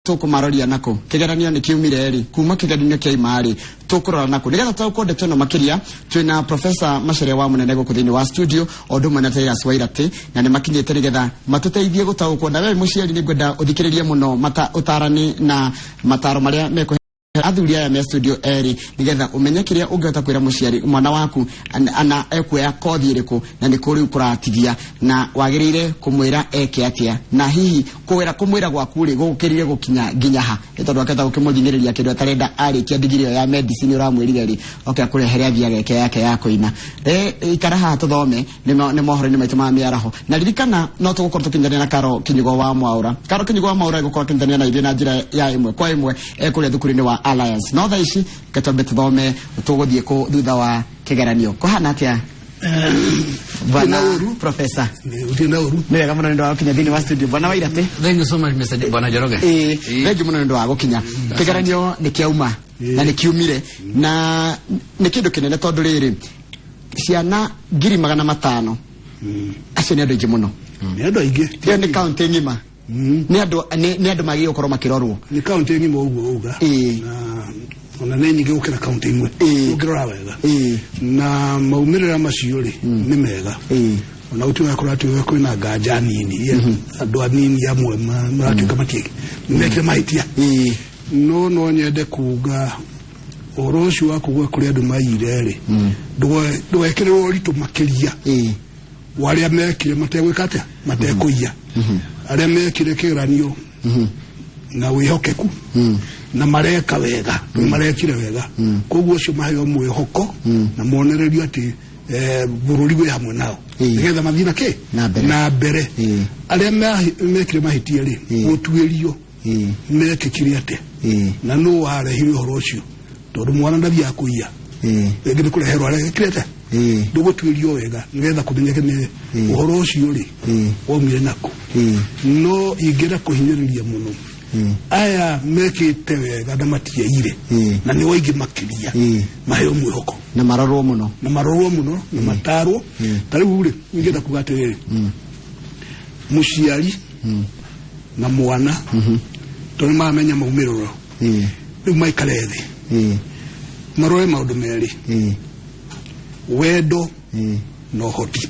Tũkũmaroria nakũ? Kĩgeranio nĩ kiumire rĩ, kuma kĩgeranio kĩaima rĩ, tũkũrora nakũ nĩgetha tũtaũkwo ndeto ĩno makĩria? Twĩna Professor Macharia wa Mũnene gũkũ thĩinĩ wa studio, o ũndũ ũmwe na Titus Wairati, na nĩ makinyĩte nĩgetha matũteithie gũtaũkwo. Na we mũciari, nĩ ngwenda ũthikĩrĩrie mũno mata ũtarani na mataro marĩa mekũhe athuri aya me studio erĩ, nĩgetha ũmenye kĩrĩa ũngĩhota kwĩra mũciari mwana waku ana ekuoya kothi ĩrĩkũ, na nĩ kũ rĩu kũratigia, na wagĩrĩire kũmwĩra eke atĩa, na hihi kũwĩra kũmwĩra gwaku rĩ gũkĩrire gũkinya nginya ha, nĩ tondũ akĩhota gũkĩmũthing'ĩrĩria kĩndũ atarenda. Arĩkia ndigiri ĩyo ya medicine ũramwĩrire rĩ, oke akũrehere athiĩ ageke yake ya kũina. Ikara haha tũthome nĩ mohoro-inĩ maitũ ma mĩaraho, na ririkana no tũgũkorwo tũkĩnyitanĩra na Karo Kinyugo wa Mwaũra. Karo Kinyugo wa Mwaũra egũkorwo akĩnyitanĩra na ithuĩ na njĩra ya ĩmwe kwa ĩmwe kũrĩa thukuru-inĩ wa Alliance. No thaa ici reke twambe tũthome tũgũthiĩ kũ thutha wa kĩgeranio kũhana atĩa, bwana Ndina ũru. Professor. Utirĩ na ũru. Nĩ wega mũno nĩ ũndũ wa gũkinya thĩinĩ wa studio, bwana Wairate. Thank you so much, Mr. Bwana Njoroge. Ĩĩ, thengiũ mũno nĩ ũndũ wa gũkinya. Kĩgeranio nĩ kĩauma na nĩ kiumire, na nĩ kĩndũ kĩnene, tondũ rĩrĩ ciana 500,000, acio nĩ andũ aingĩ mũno. Nĩ andũ aingĩ. Ĩyo nĩ kaũntĩ ng'ima. Nĩ andũ magĩrĩirwo gũkorwo makĩrorwo. Nĩ kaũntĩ ng'ima ũguo uga. Na ona nĩ nyingĩ gũkĩra kaũntĩ imwe ũngĩrora wega. Na maumĩrĩra macio rĩ nĩ mega. Ona gũtuĩka kũratuĩka kwĩna nganja nini, andũ anini amwe maratuĩka matiĩ mekire mahĩtia, no nyende kuga ũhoro ũcio wa kuga kũrĩ andũ maiyire rĩ, ndũgekĩrĩrwo ũritũ makĩria wa arĩa mekire mategwĩka atĩa, matekũiya, arĩa mekire kĩgeranio na wĩhokeku na mareka wega, nĩ marekire wega. Koguo ũcio maheo mwĩhoko na monererio atĩ bũrũri wĩ hamwe nao, nĩgetha mathiĩ na kĩ? Na mbere. Na mbere. Arĩa mekire mahĩtia rĩ, gũtuĩrio mekĩkire atĩa na nũ warehire ũhoro ũcio, tondũ mwana ndathiaga kũiya, rĩngĩ nĩ kũreherwo arekire atĩa. Ndũgũtuĩrio wega nĩgetha kũmenyeke nĩ ũhoro ũcio rĩ waumire nakũ. No ingĩenda kũhinyĩrĩria mũno aya mekĩte wega na matiaire, na nĩ waingĩ makĩria, maheo mwĩhoko. Na marorwo mũno. Na marorwo mũno na matarwo. Ta rĩu rĩ, ingĩenda kuga atĩrĩrĩ, mũciari na mwana, tondũ nĩ maramenya maumĩrĩro, rĩu maikare thĩ, marore maũndũ merĩ, wendo na ũhoti.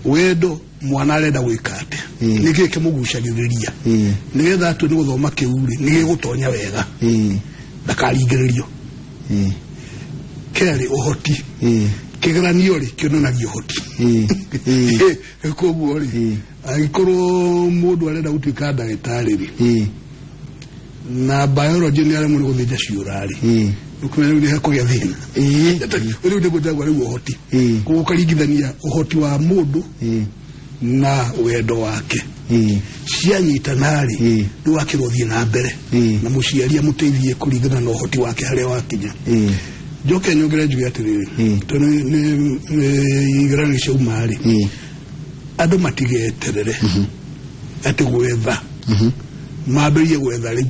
Wendo, mwana arenda gwĩka atĩa, nĩkĩĩ kĩmũgucagĩrĩria, nĩgetha atue nĩ gũthoma kĩu rĩ nĩ gĩgũtonya wega, ndakaringĩrĩrio. Kerĩ, ũhoti. Kĩgeranio rĩ kĩonanagia ũhoti. Koguo rĩ, angĩkorwo mũndũ arenda gũtuĩka ndagĩtarĩ rĩ, na biology nĩ aremwo nĩ gũthĩnja ciũra rĩ, ũkũmenya rĩu nĩ hekũgĩa thĩna. Rĩu nĩguo ndĩrauga rĩu ũhoti. Koguo ũkaringithania ũhoti wa mũndũ na wendo wake, cianyitana rĩ, rĩu akĩrwo thiĩ na mbere, na mũciari amũteithie kũringana na ũhoti wake harĩa wakinya. Njoke nyongere njuge atĩrĩrĩ, tondũ nĩ igeranio ciauma rĩ, andũ matigeterere atĩ gwetha, mambĩrĩrie gwetha rĩu.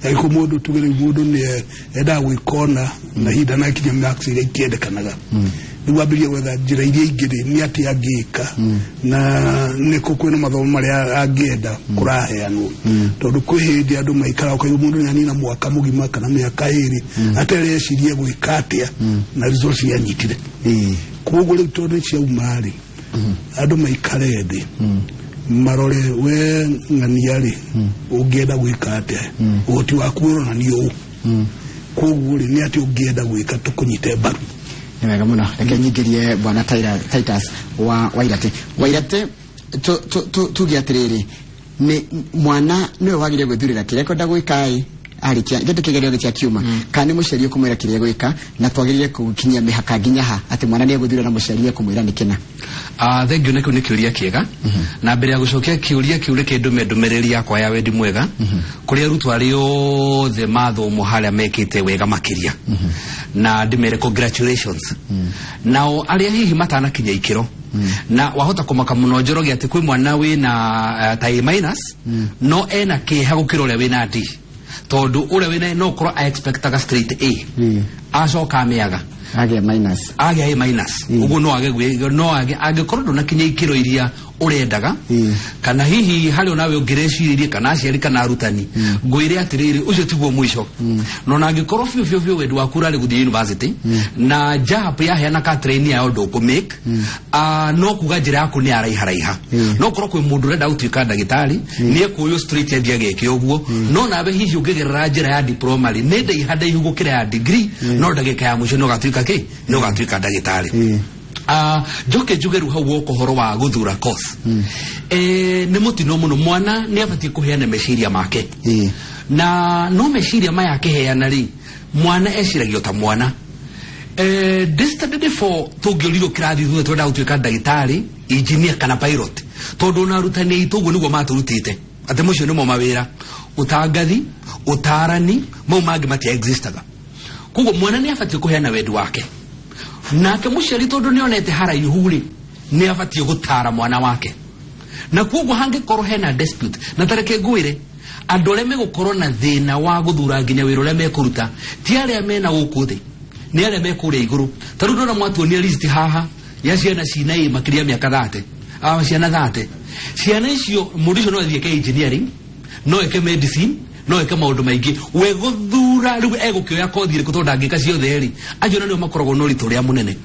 Angĩkorwo mũndũ, tuge rĩu mũndũ nĩ endaga gwĩka ona na ihinda na kinya marks iria ikĩendekanaga, rĩu ambĩrĩrie gwetha njĩra iria ingĩ rĩ, nĩ atĩa angĩka, na nĩkũ kwĩna mathomo marĩa angĩenda kũraheanwo, tondũ kwĩ hĩndĩ andũ maikaraga ũkaigua mũndũ nĩ anina mwaka mũgima kana mĩaka 2 aterecirie gwĩka atĩa, na results nĩ anyitire. Koguo rĩu tondũ ciauma rĩ, andũ maikare thĩ marore we ng'ania rĩ, ũngĩenda gwĩka atĩa, ũhoti waku ũronania ũũ, koguo rĩ nĩ atĩ ũngĩenda gwĩka tũkũnyite mbaru. Nĩ wega mũno. Reke nyingĩrie bwana Titus wa Wairate. Wairate, tuge atĩrĩrĩ, nĩ mwana nĩwe wagĩrĩire gwĩthurĩra kĩrĩa ekwenda gwĩka ĩ arĩkia gĩtĩ kĩgerio gĩ kiuma, kana nĩ mũciari ũkũmwĩra kĩrĩa gwĩka? Na twagĩrĩire gũkinyia mĩhaka nginya ha atĩ mwana nĩ egwĩthurĩra na mũciari ekũmwĩra nĩ kĩna? Ah, thank you. Nĩkĩo nĩ kĩũria kĩega, na mbere ya gũcokia kĩũria kĩu, reke ndũme ndũmĩrĩri yakwa ya wendi mwega kũrĩ arutwo arĩa othe mathomo harĩa mekĩte wega makĩria, na ndĩmere congratulations. Nao arĩa hihi matanakinya ikĩro, na wahota kũmaka mũno, Njoroge, atĩ kwĩ mwana wĩna ta A minus no ena kĩeha gũkĩra ũrĩa wĩna D, tondũ ũrĩa wĩna no ũkorwo a expectaga straight A, acoka amĩaga. Agĩa minus. Agĩa A minus. Ũguo no age no age angĩkorwo ndũnakinya ikĩro iria Ũrendaga kana hihi harĩ onawe ũngĩreciririe kana aciari kana arutani, ngwĩre atĩrĩrĩ, ũcio tiguo mũico. No na angĩkorwo biũ biũ biũ wendi waku ũrarĩ gũthiĩ university na JAP yaheana ka train yayo ndũkũmake, no kuga njĩra yaku nĩ yaraiharaiha. No korwo kwĩ mũndũ ũrenda gũtuĩka ndagĩtarĩ, nĩ ekũyũ straight athiĩ ageke ũguo. No nawe hihi ũngĩgerera njĩra ya diploma rĩ, nĩ ndaiha ndaihu gũkĩra ya degree, no ndagĩka ya mũico nĩ ũgatuĩka kĩ? Nĩ ũgatuĩka ndagĩtarĩ. Njoke njuge rĩu hau woka ũhoro wa gũthura course, nĩ mũtino mũno. Mwana nĩ abatiĩ kũheana meciria make, na no meciria maya akĩheana rĩ, mwana eciragio ta mwana. Ndĩ four tũngĩũrirwo kĩrathi thutha twendaga gũtuĩka ndagĩtarĩ, engineer kana pilot, tondũ ona arutani aitũ ũguo nĩguo matũrutĩte atĩ macio nĩmo mawĩra, ũtangathi, ũtarani, mau mangĩ matia existaga. Koguo mwana nĩ abatiĩ kũheana wendi wake, nake mũciari, tondũ nĩ onete haraihu rĩ, nĩ abatiĩ gũtara mwana wake. Na koguo hangĩkorwo hena dispute, na tareke ngwĩre, andũ arĩa megũkorwo na thĩna wa gũthura nginya wĩra ũrĩa mekũruta ti arĩa mena gũkũ thĩ, nĩ arĩa me kũrĩa igũrũ. Ta rĩu ndona mwatuonia list haha ya ciana cina ĩ makĩria ya mĩaka 30, ciana 30. Ciana icio, mũndũ ũcio no athiĩ eke engineering, no eke medicine, no eke maũndũ maingĩ. We gũthura rĩu egũkĩoya kothi ĩrĩkũ, tondũ ndangĩka ciothe rĩ, acio nĩo makoragwo na ũritũ ũrĩa mũnene.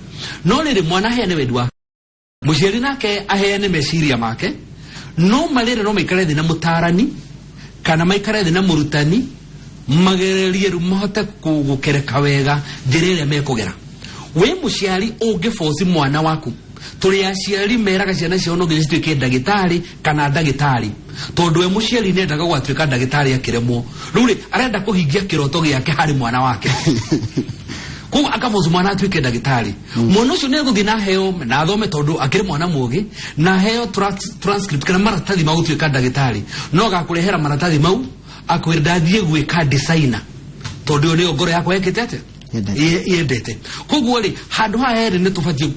No rĩrĩ, mwana aheane wendi wake, mũciari nake aheane meciria make, no marĩrĩ no maikare thĩ na mũtarani kana maikare thĩ na mũrutani, magererie rĩu mahote gũkereka wega njĩra ĩrĩa mekũgera. Wĩ mũciari ũngĩboci mwana waku, tũrĩ aciari meraga ciana ciao no nginya cituĩke ndagĩtarĩ kana ndagĩtarĩ, tondũ we mũciari nĩendaga gwatuĩka ndagĩtarĩ, akĩremwo, rĩu rĩ arenda kũhingia kĩroto gĩake harĩ mwana wake, koguo akabocu mwana atuĩke ndagĩtarĩ. Mwana ũcio nĩ egũthiĩ na aheo na athome, tondũ akĩrĩ mwana mũgĩ, na aheo transcript kana maratathi ma gũtuĩka ndagĩtarĩ, no agakũrehera maratathi mau akwĩra, "Ndathiĩ gwĩka designer, tondũ ĩyo nĩyo ngoro yakwa yekĩte atĩa?" Yendete. Yendete. Koguo rĩ, handũ haha herĩ nĩ tũbatiĩ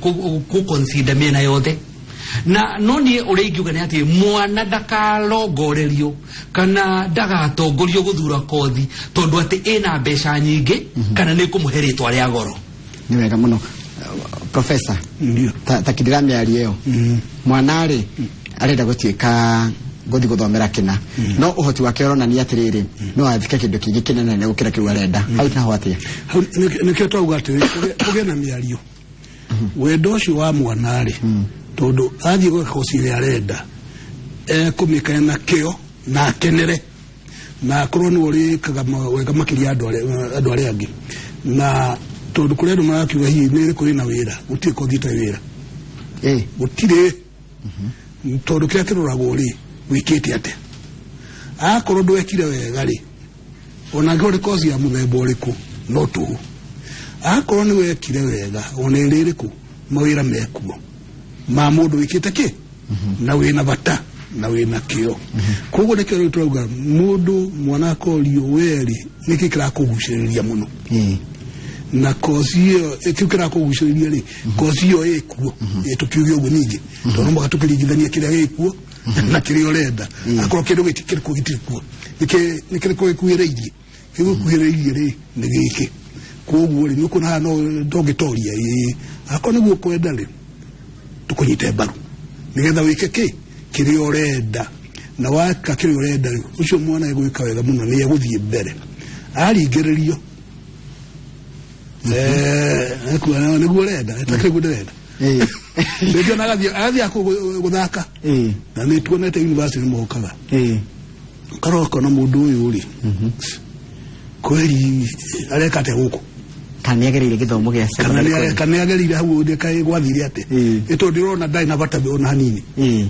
kũ-consider mĩena yothe. Na no niĩ ũrĩa ingiuga nĩ atĩ mwana ndakarongorerio kana ndagatongorio gũthura kothi tondũ atĩ ĩna mbeca nyingĩ kana nĩ ĩkũmũhe rĩtwa rĩa goro. Nĩ wega mũno, Professor. Ndio. Ta kindĩra mĩario ĩyo, mwana rĩ arenda gũtuĩka gũthiĩ gũthomera kĩna, no ũhoti wake ũronania atĩrĩrĩ, no athike kĩndũ kĩngĩ kĩnene gũkĩra kĩu arenda. Hau naho atĩa? Hau nĩkĩo twauga atĩrĩ, kũgĩe na mĩario wendo ũcio wa mwana rĩ, tondũ athiĩ gwĩka kosi ĩrĩa arenda, ekũmĩka na kĩo na akenere na akorwo nĩwe ũrĩkaga wega makĩria andũ arĩa angĩ. Na tondũ kũrĩ andũ marakiuga hihi nĩ ĩrĩkũ ĩna wĩra, gũtirĩ kothi ĩtarĩ wĩra. Gũtirĩ, tondũ kĩrĩa kĩroragwo rĩ, wĩkĩte atĩa? Akorwo ndwekire wega rĩ, ona angĩkorwo nĩ kosi ya mũthemba ũrĩkũ, no tũhũ. Akorwo nĩ wekire wega, ona ĩrĩ ĩrĩkũ, mawĩra mekuo ma mũndũ wĩkĩte kĩ na wĩna bata na wĩna kĩo. Koguo nĩkĩo rĩu tũrauga mũndũ mwana akorio, werĩ nĩkĩ kĩrakũgucĩrĩria mũno? Na kosi ĩyo, kĩu kĩrakũgucĩrĩria rĩ, kosi ĩyo ĩkuo? Tũkiuge ũguo ningĩ, tondũ no mũhaka tũkĩringithania kĩrĩa gĩkuo na kĩrĩa ũrenda. Akorwo kĩndũ gĩkĩ kĩrĩkũ gĩtirĩ kuo, nĩ kĩrĩkũ gĩkuhĩrĩirie? Kĩu gĩkuhĩrĩirie rĩ nĩ gĩkĩ. Koguo rĩ, nĩ ũkuona haha no ndũngĩtoria. Ĩĩ, akorwo nĩguo ũkwenda rĩ, tũkũnyite mbaru nĩgetha wĩke kĩ kĩrĩa ũrenda. Na waka kĩrĩa ũrenda rĩ, ũcio mwana egwĩka wega mũno, nĩ egũthiĩ mbere aringĩrĩrio. Ekuona nĩguo ũrenda, ĩtakĩrĩ guo ndĩrenda. Rĩngĩ ona agathiĩ kũu gũthaka. Na nĩ tuonete university nĩ mokaga, ũkarora ũkona mũndũ ũyũ rĩ, kweri areka atĩa gũkũ? Kana nĩ agereire gĩthomo gĩa kana secondary college? Kana nĩ agereire hau kaĩ gwathire atĩ? Ĩ tondũ ndĩrona ndarĩ na bata ona hanini.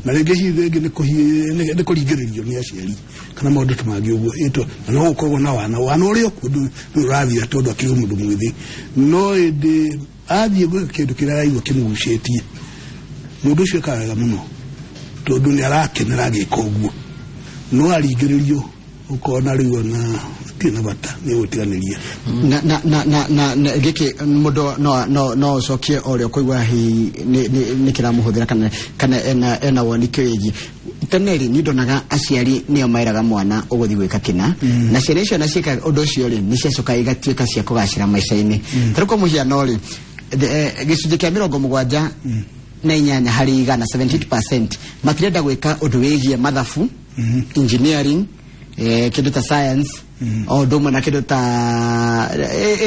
Na rĩngĩ hihi rĩngĩ nĩ kũringĩrĩrio nĩ aciari kana maũndũ ta mangĩ ũguo. Ĩ na no gũkoragwo na wana ũrĩa okuo nĩ ũrathira, tondũ akĩrĩ o mũndũ mwĩthĩ, no ĩndĩ athiĩ gwĩka kĩndũ kĩrĩa araigua kĩmũgucĩtie, mũndũ ũcio ekaga wega mũno, tondũ nĩ arakenera agĩka ũguo. No aringĩrĩrio, ũkona rĩu ona atirĩ na bata, nĩ gũtiganĩria. Na gĩkĩ mũndũ no ũcokie o ũrĩa ũkũigua hihi nĩ kĩramũhũthĩra kana ena woni kĩwĩgiĩ. Tene rĩ, niĩ ndonaga aciari nĩo meraga mwana ũgũthiĩ gwĩka kĩna, na ciana icio na ciĩka ũndũ ũcio rĩ, nĩ ciacokaga igatuĩka cia kũgacĩra maica-inĩ. Ta rĩu kwa mũhiano rĩ, gĩcunjĩ kĩa 75 8 harĩ igana, 78% matirenda gwĩka ũndũ wĩgiĩ mathabu, engineering, kĩndũ ta science, o ũndũ ũmwe na kĩndũ ta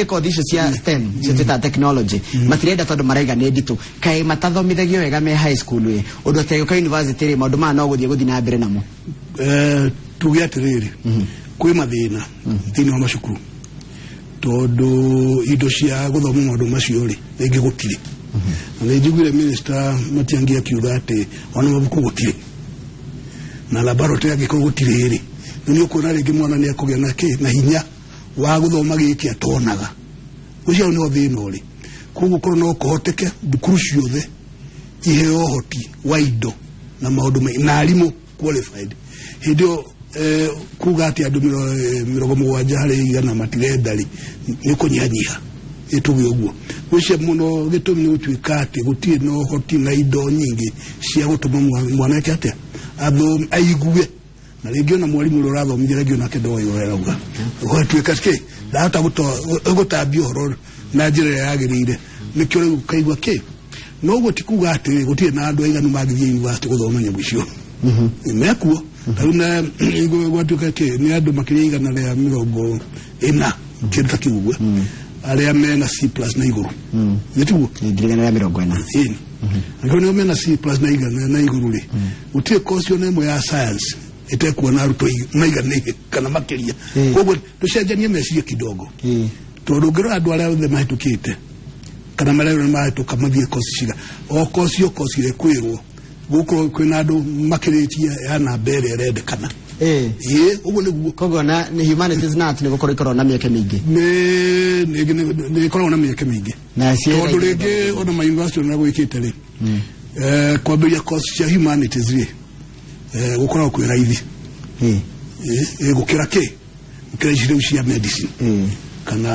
kothi icio cia STEM, cio twĩtaga technology, matirenda tondũ maraiga nĩ nditũ. Kaĩ matathomithagio wega me high school ĩ ũndũ atĩ gũka university rĩ, maũndũ maya no gũthiĩ na mbere namo? Tuge atĩrĩrĩ, kwĩ mathĩna thĩinĩ wa macukuru tondũ indo cia gũthoma maũndũ macio rĩ, rĩngĩ gũtirĩ. Na nĩ njiguire Minister Matiang'i akiuga atĩ ona mabuku gũtirĩ na laboratory angĩkorwo gũtirĩ rĩ, nĩ ũkuona rĩngĩ mwana nĩ ekũgĩa na kĩ na hinya wa gũthoma gĩkĩ atonaga. Ũcio nĩho thĩna ũrĩ. Koguo korwo no kũhoteke thukuru ciothe iheo ũhoti wa indo na maũndũ na arimũ qualified, hĩndĩ ĩyo kuga atĩ andũ 70% matirenda rĩ, nĩ kũnyihanyiha ĩtuge ũguo. Gwĩcia mũno gĩtũmi nĩ gũtuĩka atĩ gũtirĩ na ũhoti na indo nyingĩ cia gũtũma mwana eke atĩa, athome aigue, na rĩngĩ ona mwarimũ ũrĩa ũrathomithia rĩngĩ onake ndoĩ ũrĩa arauga, ũgatuĩka kĩ ndahota gũtambia ũhoro na njĩra ĩrĩa yagĩrĩire, nĩkĩo rĩu ũkaigua kĩ. No ũguo ti kuga atĩ gũtirĩ na andũ aiganu mangĩthiĩ university gũthoma nyamũ icio, mekuo. Rĩu na gwatuĩka kĩ nĩ andũ makĩria 140 kĩndũ ta kĩu ũguo arĩa mena C plus na igũrũ, nĩ tiguo? 140. Ĩni, angĩkorwo nĩo mena C plus na igana na igũrũ rĩ, gũtirĩ course ona ĩmwe ya science ĩtekuona arutwo maiganĩire kana makĩria. Koguo tũcenjanie meciria kidogo, tondũ ũngĩrora andũ arĩa othe mahĩtũkĩte kana marĩa mahĩtũka mathiĩ kosi ciga o kosi o kosi ĩrĩa ĩkwĩrwo gũkorwo kwĩna andũ makĩrĩtie ya namba ĩrĩa ĩrendekana. Ĩĩ, ũguo nĩguo. Koguo na nĩ humanities na arts nĩ gũkorwo ikorwo na mĩeke mĩingĩ? Nĩ ĩkoragwo na mĩeke mĩingĩ, na ciĩ tondũ rĩngĩ ona ma university ona gwĩkĩte rĩ, kwambĩrĩria course cia humanities rĩ, gũkoragwo kwĩ raithi gũkĩra kĩ, gũkĩra ici rĩu cia medicine kana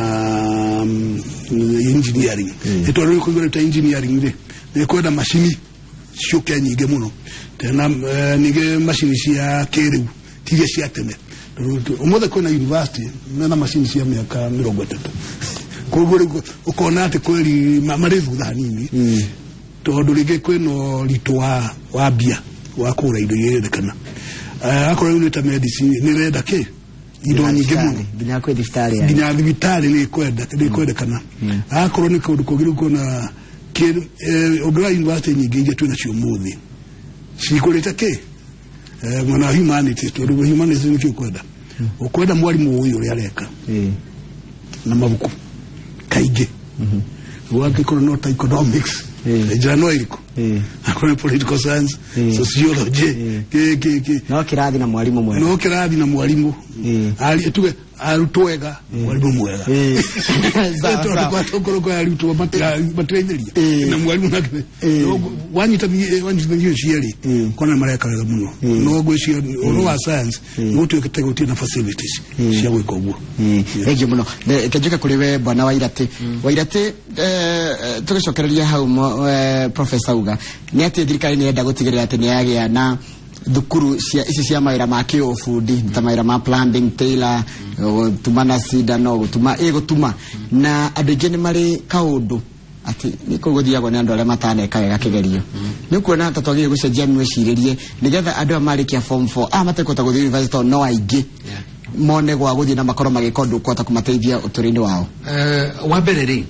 engineering. Nĩ tondũ rĩu kũigua ta engineering rĩ, nĩ kwenda macini ciũke nyingĩ mũno tena, ningĩ macini cia kĩrĩu, ti iria cia tene. Tondũ ũmũthĩ kwĩna university mena macini cia mĩaka 30. Koguo rĩu ũkona atĩ kweri marĩ thutha hanini, tondũ rĩngĩ kwĩna ũritũ wa mbia wa kũgũra indo iria irendekana. Akorwo rĩu nĩ ta medicine, nĩ ĩrenda kĩ indo nyingĩ mũno. Nginya kwĩ thibitarĩ yani. Nginya thibitarĩ nĩ ĩkwendekana. Akorwo nĩ kũndũ kũngĩ rĩu kuona ũngĩrora university nyingĩ iria twĩna cio ũmũthĩ cikũrĩte kĩ mwena wa humanities, tondũ humanities nĩkĩo ũkwenda, ũkwenda mwarimũ ũyũ ũrĩa areka na mabuku kaingĩ, gwangĩkorwo no ta economics, njĩra no ĩrĩkũ, akorwo nĩ political science, sociology, kĩ kĩ kĩ. No kĩrathi na mwarimũ mwega. No kĩrathi na mwarimũ. Tuge arutwo ega, mwarimũ mwega. Sawa, tondũ sawa. gwatũkorwo kwa arutwo matiraithĩria na mwarimũ nake wanyitithania cierĩ, kona mareka wega mũno. No ngwĩciria ũhoro wa science nĩ gũtuĩkĩte gũtirĩ na facilities cia gwĩka ũguo. Thengiũ mũno. Reke njuke kũrĩ we bwana Wairati. Wairati, tũgĩcokereria hau professor uga nĩ atĩ thirikari nĩ ĩrenda gũtigĩrĩra atĩ nĩ yagĩa na thukuru cia ici cia mawĩra ma kĩũbundi, ta mawĩra ma plumbing, tailor, gũtuma na cindano, gũtuma ĩ gũtuma, na andũ aingĩ nĩ marĩ kaũndũ atĩ nĩ kũu gũthiagwo nĩ andũ arĩa mataneka wega kĩgerio. Nĩ ũkuona ta twagĩrĩire gũcenjia mĩcirĩrie nĩgetha andũ aya marĩkia form 4 aya matekũhota gũthiĩ university, tondũ no aingĩ mone gwa gũthiĩ na makorwo magĩka ũndũ ũkũhota kũmateithia ũtũũro-inĩ wao? Wa mbere rĩ,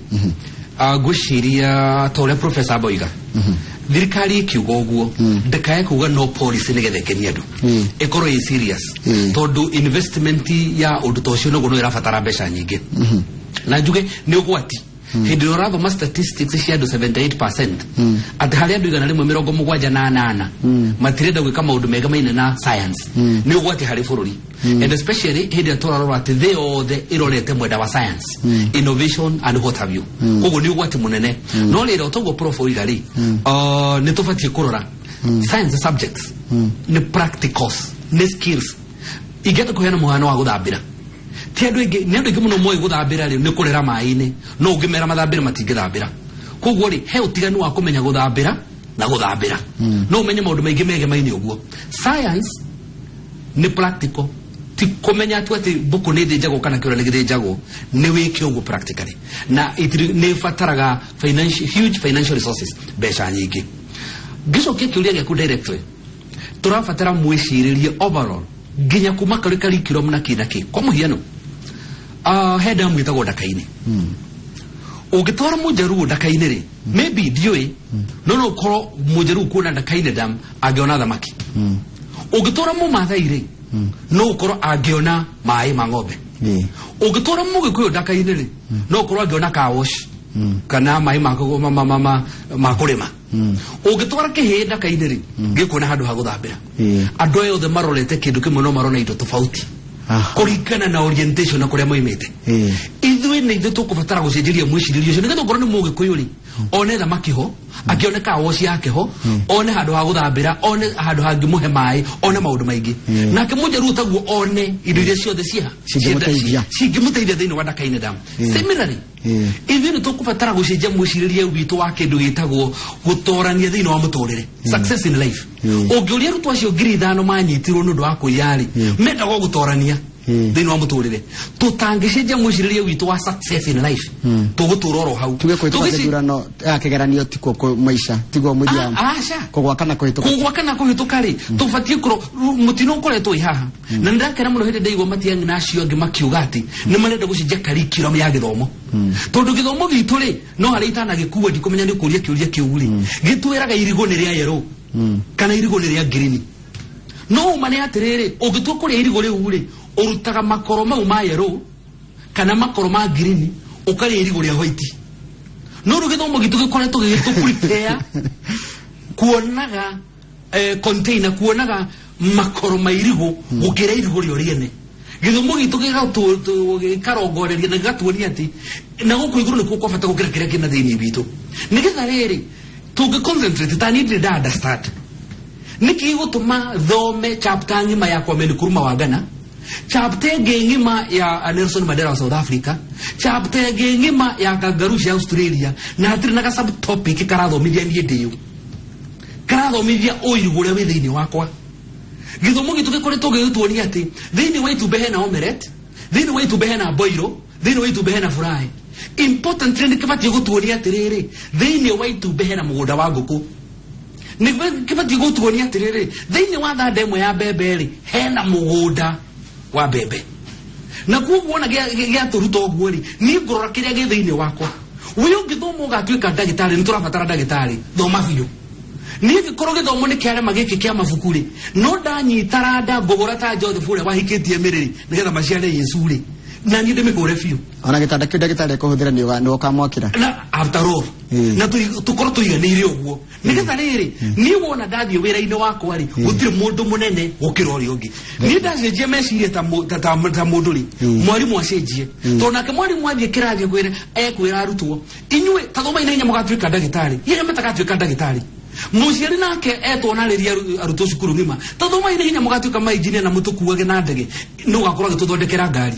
ngwĩciria ta ũrĩa professor Boiga, thirikari ĩkiuga ũguo ndĩkae kuga no policy nĩgetha ĩkenie andũ, ĩkorwo ĩ serious, tondũ investment ya ũndũ ta ũcio nĩguo no ĩrabatara mbeca nyingĩ. Na njuge nĩ ũgwati hĩndĩ ĩrĩa ũrathoma statistics cia andũ 78%, atĩ harĩ andũ 178 matirenda gwĩka maũndũ megamaine na science, nĩ ũgwati harĩ bũrũri, and especially hĩndĩ ĩrĩa tũrarora atĩ thĩ yothe ĩrorete mwenda wa science, innovation and what have you. Koguo nĩ ũgwati mũnene. No rĩrĩ, o toguo prof oiga rĩ, nĩ tũbatiĩ kũrora science subjects nĩ practicals, nĩ skills. Ingĩenda kũheana mũhano wa gũthambĩra, ti andũ aingĩ, nĩ andũ aingĩ mũno moĩ gũthambĩra rĩ nĩ kũrera maĩ-inĩ, no ũngĩmera mathambĩre matingĩthambĩra. Koguo rĩ, he ũtiganu wa kũmenya gũthambĩra na gũthambĩra. No ũmenye maũndũ maingĩ megemaine ũguo. Science nĩ practical, ti kũmenya tu atĩ mbũkũ nĩ ĩthĩnjagwo kana kĩũra nĩ gĩthĩnjagwo, nĩ wĩke ũguo practically, na nĩ ĩbataraga huge financial resources, mbeca nyingĩ. Ngĩcokia kĩũria gĩaku directly, tũrabatara mwĩcirĩrie overall nginya kuma kũrĩ curriculum na kĩ na kĩ. Kwa mũhiano, he damu ĩtagwo Ndaka-inĩ. Ũngĩtwara mũnjaruo Ndaka-inĩ rĩ, maybe ndiũĩ, no no ũkorwo mũnjaruo kuona Ndaka-inĩ dam angĩona thamaki. Ũngĩtwara mũmathai rĩ, no ũkorwo angĩona maĩ ma ng'ombe. Ũngĩtwara mũgĩkũyũ Ndaka-inĩ rĩ, no ũkorwo angĩona car wash kana maĩ ma kũrĩma. Ũngĩtwara kĩhĩĩ Ndaka-inĩ rĩ, gĩkuona handũ ha gũthambĩra. Andũ aya othe marorete kĩndũ kĩmwe no marona indo tofauti kũringana na orientation na kũrĩa moimĩte. Ithuĩ nĩ ithuĩ tũkũbatara gũcenjeria mwĩcirĩrie ũcio, nĩgetha okorwo nĩ mũgĩkũyũ rĩ, one thamaki ho, akĩone car wash yake ho, one handũ ha gũthambĩra, one handũ hangĩmũhe maĩ, one maũndũ maingĩ. Nake mũnjaruo taguo one indo iria ciothe ciha Cingĩmũteithia. Cingĩmũteithia thĩinĩ wa Ndaka-inĩ dam. Similarly, ithuĩ nĩ tũkũbatara gũcenjia mwĩcirĩrie witũ wa kĩndũ gĩtagwo gũtorania thĩinĩ wa mũtũrĩre, success in life. Ũngĩũria arutwo acio 5,000 manyitirwo nĩ ũndũ wa kũiya rĩ, mendaga o gũtorania thĩinĩ wa mũtũrĩre. Tũtangĩcenjia mwĩcirĩrie witũ wa success in life, tũgũtũra oro hau. Tuge kũhĩtũka gĩthurano ya kĩgeranio tikuo maica tiguo mũthia. Aca. Kũgwa kana kũhĩtũka. Kũgwa kana kũhĩtũka rĩ, tũbatiĩ kũro mũtino ũkoretwo wĩ haha, na nĩ ndakena mũno hĩndĩ ndaigua Matiang'i na acio angĩ makiuga atĩ nĩ marenda gũcenjia curriculum ya gĩthomo, tondũ gĩthomo gitũ rĩ, no harĩa itanagĩkua ndikũmenya nĩ kũria kĩũria kĩu rĩ, gĩtwĩraga irigũ nĩ rĩa yellow kana irigũ nĩ rĩa green. No ũma nĩ atĩrĩrĩ, ũngĩtua kũrĩa irigũ rĩu rĩ, ũrutaga makoro mau ma yellow kana makoro ma green, ũkarĩa irigũ rĩa white. No rĩu gĩthomo gitũ gĩkoretwo gĩgĩtũ prepare kuonaga container, kuonaga makoro ma irigũ gũkĩra irigũ rĩo rĩene. Gĩthomo gitũ gĩkarongoreria na gĩgatuonia atĩ na gũkũ igũrũ nĩkuo kwa bata gũkĩra kĩrĩa kĩna thĩinĩ witũ, nĩgetha rĩrĩ tũngĩ concentrate. Ta niĩ ndirĩ nda understand nĩkĩ gĩgũtũma thome chapter ng'ima ya Kwame Nkrumah wa Ghana, chapter ĩngĩ ng'ima ya Nelson Mandela wa South Africa, chapter ĩngĩ ng'ima ya kangaroo cia Australia, na hatirĩ na ga subtopic karathomithia niĩ ndĩũ karathomithia ũirigũ ũrĩa wĩ thĩinĩ wakwa. Gĩthomo gitũ gĩkoretwo gĩgĩtuonia atĩ thĩinĩ wa itumbĩ hena omelette, thĩinĩ wa itumbĩ hena boiro, thĩinĩ wa itumbĩ hena fry. Importantly, nĩ kĩbatiĩ gũtuonia atĩrĩrĩ, thĩinĩ wa itumbĩ hena mũgũnda wa ngũkũ. Nĩ kĩbatiĩ gũtuonia atĩrĩrĩ, thĩinĩ wa thanda ĩmwe ya mbembe rĩ, hena mũgũnda wa mbembe. Na koguo wona gĩatũruta ũguo rĩ, niĩ ngũrora kĩrĩa gĩ thĩinĩ wakwa. Wĩ ũngĩthoma ũgatuĩka ndagĩtarĩ, nĩ tũrabatara ndagĩtarĩ, thoma biũ. Niĩ gĩkorwo gĩthomo nĩ kĩarema gĩkĩ kĩa mabuku rĩ, no ndanyita randa ngũgũra ta Joseph ũrĩa wahikĩtie mĩrĩ rĩ, nĩgetha maciare Yesu rĩ, na niĩ ndĩmĩhũre biũ. Ona gĩtanda kĩu ndagĩtarĩ ekũhũthĩra nĩ ũkamwakĩra. Na after all, na tũkorwo tũiganĩire ũguo, nĩgetha rĩrĩ niĩ wona ndathiĩ wĩra-inĩ wakwa rĩ, gũtirĩ mũndũ mũnene gũkĩra ũrĩa ũngĩ. Niĩ ndacenjia meciria ta mũndũ rĩ, mwarimũ acenjie, tondũ nake mwarimũ athiĩ kĩrathi kwĩra ekwĩra arutwo, inyuĩ ta thomai na hinya mũgatuĩka ndagĩtarĩ, iria matagatuĩka ndagĩtarĩ. Mũciari nake etwo narĩria arutwo cukuru ng'ima, ta thomai na hinya mũgatuĩka mainjinia na mũtũkuage na ndege, nĩ ũgakorwo agĩtũthondekera ngari.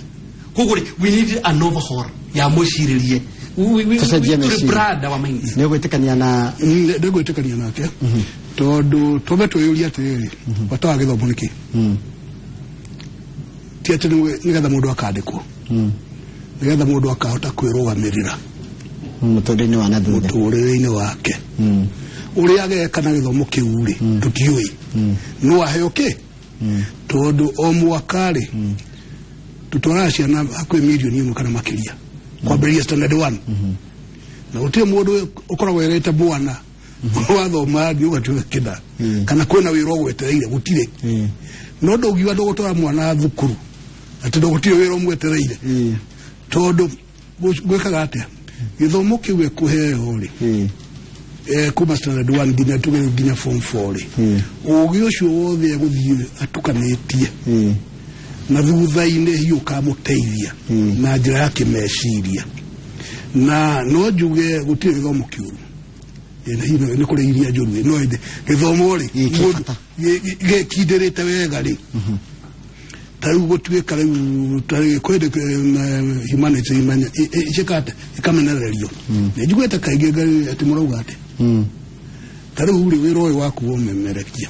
Koguo rĩ, we need an overhaul ya mwĩcirĩrie. Tũcenjie We meciria. rebrand our minds. Nĩ ũgwĩtĩkania na? Ndĩgwĩtĩkania nake, tondũ twambe twĩyũrie atĩrĩrĩ, bata wa gĩthomo nĩkĩ? Ti atĩ nĩgetha mũndũ akandĩkwo, nĩgetha mũndũ akahota kwĩrũgamĩrĩra mũtũrĩre-inĩ wa na thutha. Mũtũrĩre-inĩ wake. Ũrĩa ageka na gĩthomo kĩu rĩ, tũtiũĩ no aheo kĩ, tondũ o mwaka rĩ, tũtwaraga ciana hakuhĩ 1 million kana makĩria kwambĩrĩria standard one, na gũtirĩ mũndũ ũkoragwo erĩte mwana wathoma nĩ ũgatuĩka kĩna kana kwĩna wĩra ũgwetereire, gũtirĩ. No ndũngiuga ndũgũtwara mwana thukuru atĩ ndũgũtirĩ wĩra ũmwetereire, tondũ gwĩkaga atĩa gĩthomo kĩu gĩkũheo rĩ, kuma standard one nginya tuge nginya form 4 rĩ, ũgĩ ũcio wothe egũthiĩ atukanĩtie na thutha-inĩ hiũ ũkamũteithia na njĩra ya kĩmeciria. Na no njuge gũtirĩ gĩthomo kĩũru. Na hihi nĩ kũrĩ iria njũru, no ĩndĩ gĩthomo rĩ, Ĩ, kĩ mũndũ bata. Gĩkindĩrĩte wega rĩ, ta rĩu gũtuĩka rĩu ta rĩu kwĩ hĩndĩ humanity icĩka ĩkamenererio. Nĩ njiguĩte kaingĩ atĩ mũrauga atĩ ta rĩu rĩ, wĩra ũyũ waku wa ũmemerekia,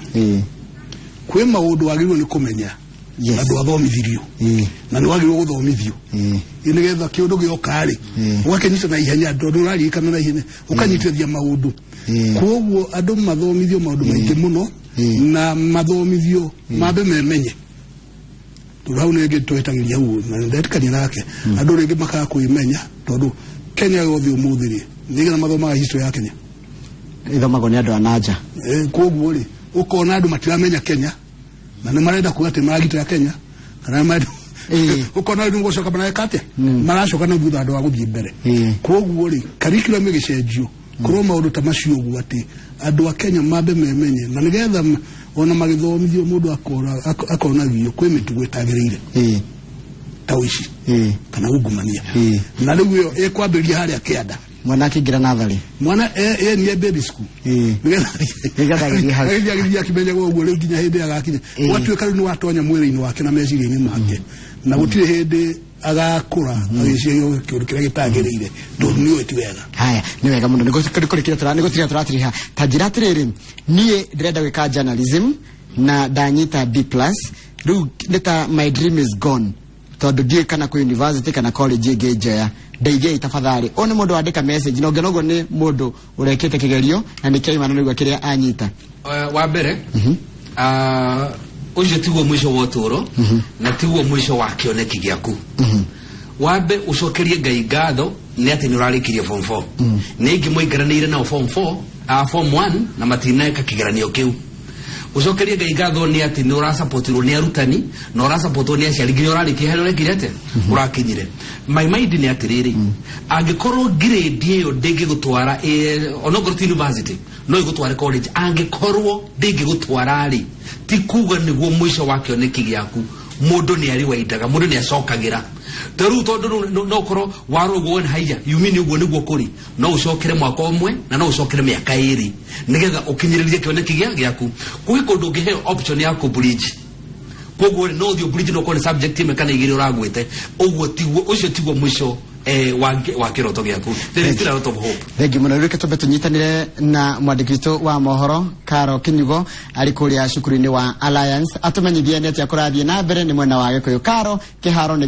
kwĩ maũndũ wagĩrĩirwo nĩ kũmenya. Yes. Na ndwathomithirio. Na nĩ wagĩrĩirwo gũthomithio nĩgetha kĩũndũ gĩoka rĩ, ũgakĩnyita na ihenya, tondũ ũraririkana na ihenya, ũkanyitithia maũndũ. Koguo andũ mathomithio maũndũ maingĩ mũno, na mathomithio mambe memenye, tondũ hau nĩngĩ twĩtagĩria hau na ndetĩkania nake. Andũ rĩngĩ makaga kwĩmenya, tondũ Kenya yothe ũmũthĩ rĩ, nĩgetha mathomaga history ya Kenya? Ithomagwo nĩ andũ a nanja. Koguo rĩ, ũkona andũ matiramenya Kenya na nĩ marenda kuga atĩ maragitĩra Kenya, kana nĩ marenda, ũkona rĩu gũcoka mareka atĩa, maracoka na thutha andũ a gũthiĩ mbere. Koguo rĩ, curriculum ĩgĩcenjio korwo maũndũ ta macio ũguo, atĩ andũ a Kenya mambe memenye, na nĩgetha ona magĩthomithio mũndũ akonagio kwĩ mĩtugo ĩtagĩrĩire, ta ũici kana ungumania. Na rĩu ĩyo ĩkwambĩrĩria harĩa kĩanda. Mwana akĩingĩra natharĩ. Mwana e baby school. Nĩgetha agĩthiĩ hau. Agĩthiĩ agĩthiĩ akĩmenyaga ũguo rĩu nginya hĩndĩ agakinya, ũgatuĩka rĩu nĩ watonya mwĩrĩ-inĩ wake na meciria-inĩ make, na gũtirĩ hĩndĩ agakũra agĩciria kĩũndũ kĩrĩa gĩtagĩrĩire, tondũ nĩ ũĩ ti wega. Haya, nĩ wega mũno. Nĩgũkũrĩkĩra tũratiriha. Ta njĩra atĩrĩrĩ, niĩ ndĩrenda gwĩka journalism na ndanyita D+. Rĩu nĩ ta my dream is gone, tondũ ndiũĩ kana kwĩ university kana college ĩngĩ njoya. Ndeithiai tafadhali. Ũyũ nĩ mũndũ wandĩka message, na ũngĩona ũguo nĩ mũndũ ũrekĩte kĩgerio na nĩ kĩaima na nĩguo kĩrĩa anyita. Wa mbere, ũcio tiguo mũico wa ũtũũro na tiguo mũico wa kĩoneki gĩaku. Wambe ũcokerie Ngai ngatho nĩ atĩ nĩ ũrarĩkirie form 4. Nĩ aingĩ mũingĩranĩire nao form 4, form 1, na matineka kĩgeranio kĩu. Ũcokerie Ngai ngatho nĩ atĩ nĩ ũrasapotirwo nĩ arutani na ũrasapotirwo nĩ aciari nginya ũrarĩkia harĩa ũrekire atĩa, ũrakinyire. My mind nĩ atĩrĩrĩ, angĩkorwo grade ĩyo ndĩngĩgũtwara, onokorwo ti university, no ĩgũtware college, angĩkorwo ndĩngĩgũtwara rĩ, ti kuga nĩguo mũico wa kĩoneki gĩaku. Mũndũ nĩ arĩ waindaga, mũndũ nĩ acokagĩra. Ta rĩu tondũ rĩu no ũkorwo warwo ũguo wona haiya yumini ũguo nĩguo kũrĩ, no ũcokere mwaka ũmwe na no ũcokere mĩaka 2 nĩgetha ũkinyĩrĩrie kĩoneki gĩaku. Kwĩ kũndũ ũngĩheo option ya kũ bridge, koguo rĩ, no ũthiĩ bridge, no ũkorwo nĩ subject ĩmwe kana igĩrĩ ũragwĩte ũguo. Tiguo ũcio, tiguo mũico wa kĩroto gĩaku. There is still a lot of hope. Thengiũ mũno. Rĩu reke twambe tũnyitanĩre na mwandĩki witũ wa mohoro Karo Kinyugo arĩ kũrĩa cukuru-inĩ wa Alliance, atũmenyithie nĩ atĩa kũrathiĩ na mbere nĩ mwena wa Gĩkũyũ. Karo, kĩharo nĩ